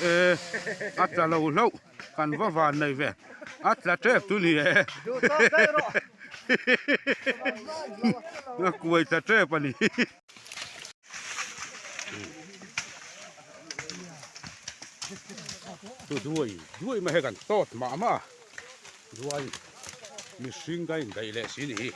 E a tla lo hlauh kan va van nei ve a tla tep chu ni e a kuai tla tep a ni. Chu duai duai mai hei kan tawt mah mah a chuan mihring ka indaih leh si ni hi.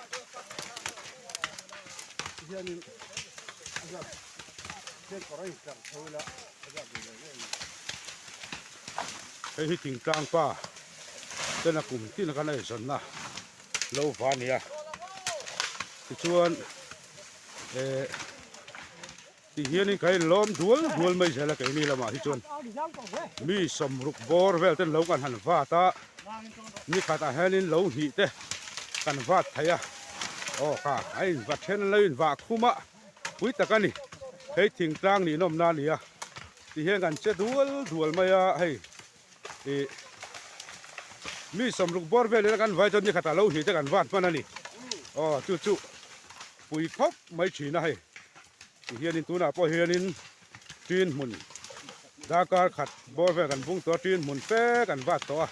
Hei hi thingtlang pa tena kum tin a kan eizawnna lo va a ni a tichuan eh Ti hianin ka inlawm dual dual mai zel a keini lamah hi chuan mi sawmruk bawr vel ten lo kan han vat a, ni khatah hianin lo hnih te kan vat thei a, aw kha a inva then an lo invah khum a, pui tak a ni, hei thingtlang ninawmna a ni a, ti hian kan che dual dual mai a hei ih mi sawmruk bawr vel ina kan vai chuan ni khatah lo hnih te kan vat hman a ni, aw chu chu pui khawp mai thin a hei. Tihianin tunah pawh hianin tin hmun darkar khat bawr vel kan bung tawh a, tin hmun fe kan vat tawh a,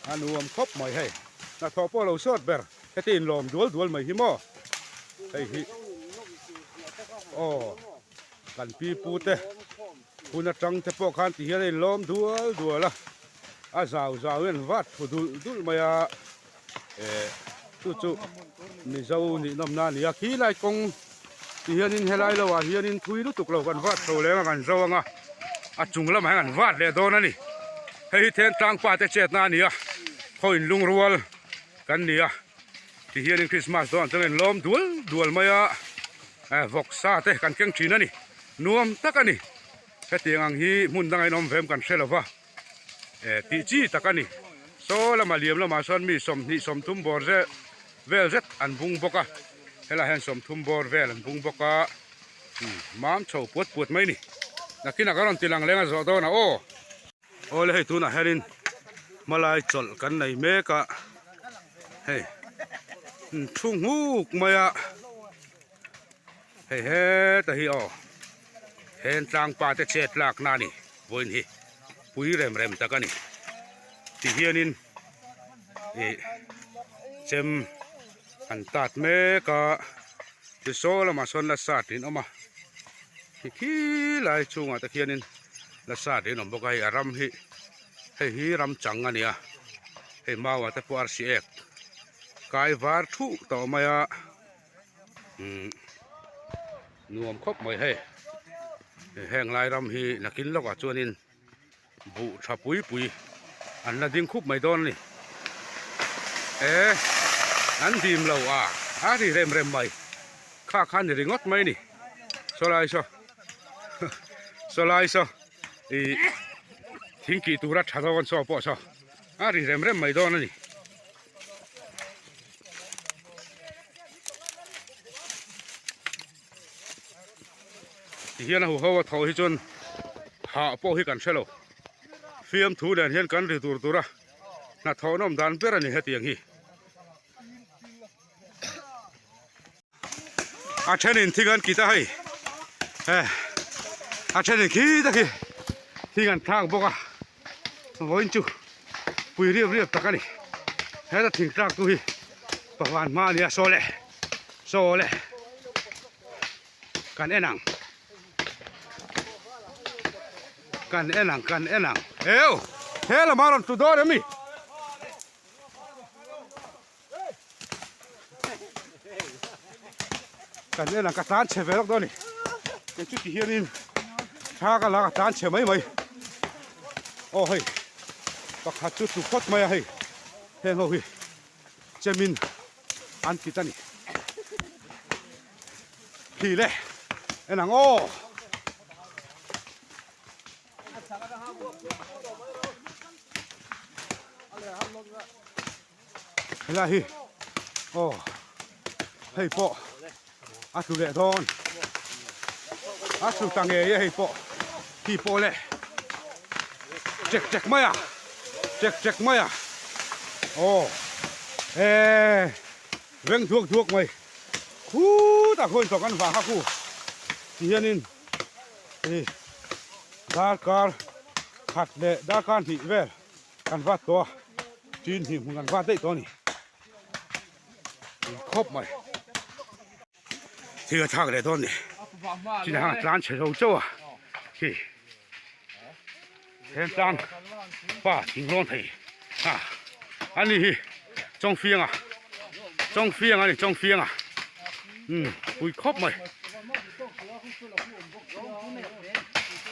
a nuam khawp mai hei. Hnathawh pawh lo sawt ber, heti inlawm dual dual mai hi maw hei hi aw kan pi pu te hun atang te pawh khan tihian a inlawm dual dual a, a zau zau hian vat thu dulh dulh mai a. Eh chu chu Mizo nih nawmna a ni a, khi lai kawng ti hianin helai lo ah hianin thui lutuk lo kan vat chho leng a kan zo ang a, a chung lamah hian kan vat leh dawn a ni. Hei hi then tlangpa te chetna a ni a, khaw inlungrual kan ni a, ti hianin Christmas dawn chuan inlawm dual dual mai a, eh vawksa te kan keng thin a ni, nuam tak a ni. Hetiang ang hi hmun danga inawm ve em kan hre lo va. Eh tih chi tak a ni. Saw lamah liam lamah sawn mi 20 30 bawr zel vel zet an bung bawk a, helaiah hian 30 bawr vel an bung bawk a, umm mam chho puat puat mai a ni. Nakinah ka rawn ti lang leng a zawh dawn a aw. Awle hei tunah hianin hmalai chawlh kan nei mek a, hei thu nghuk mai a, hei heta hi aw hen tlangpa te chet lakna a ni. Vawiin hi pui rem rem tak a ni ti hianin ih chem an tat mek a ti saw lamah sawn la sat in awm a khi khi lai chungah te khianin la sat in awm bawk a hei a ram hi hei hi ram chang a ni a hei mau ah te pawh arsi ek kai var thuh tawh mai a. Umm nuam khawp mai hei heng lai ram hi nakin lawkah chuanin buh tha pui pui an la ding khup mai dawn a ni e an dim lo a a ri rem rem mai kha kha ni ringawt mai a ni saw lai saw saw lai saw ih thing kih tura tha dawn saw pawh saw a ri rem rem mai dawn a ni. Ti hian a huho a tho hi chuan hah pawh hi kan hre lo fiamthu nen hian kan ri tur tur a hnathawh nawm dan ber a ni hetiang hi. A thenin thing an kit a hei eh a thenin khi ta khi thing an thlak bawk a vawiin chu pui riap riap tak a ni heta thing tlak tu hi pakhat hma a ni a saw le saw le kan en ang kan en ang kan en ang eu he lamah rawn tlu dawn em ni. Kan en ang ka tlan chhe ve lawk dawn a ni kei chu ti hianin thla ka la ka tlan chhe mai mai aw hei pakhat chu tlu phawt mai a hei heng ho hi chemin an kit a ni khi le en ang aw. Helai hi aw hei pawh a tlu leh dawn a tlu ta ngei e hei pawh khi pawh le chek chek mai a chek chek mai a aw e veng duak duak mai khutah khuan tawh kan vang a khu ti hianin. Hei darkar. khat leh darkar hnih vel kan vat tawh a, tin hnih hmun kan vat daih tawh a ni. Khawp mai. Thil a thlak leh dawn ni. Chin hang a tlan chhe zo chauh a. Khi he tlang pa thing rawn thei a ani hi chawngfianga chawngfianga ani chawngfianga um pui khawp mai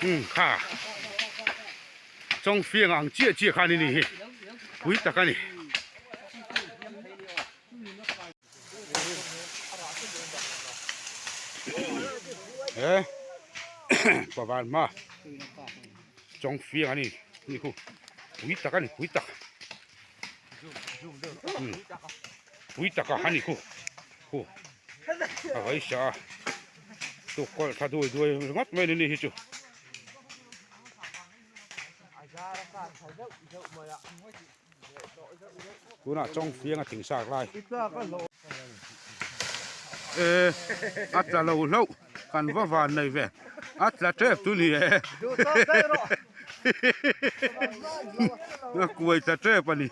um kha chawngfianga ang chiah chiah kha ani ni hi pui tak ani. He pavan hma chawng fiang a ni ni khu pui tak a ni pui tak pui tak a ni khu khu a vai sa a tukawlh tha duai duai ringawt mai a ni hi chu. Tunah chawng fiang a thing sak lai. E a tla lo hlauh kan va van nei ve a tla tep chu ni e a kuai tla tep a ni.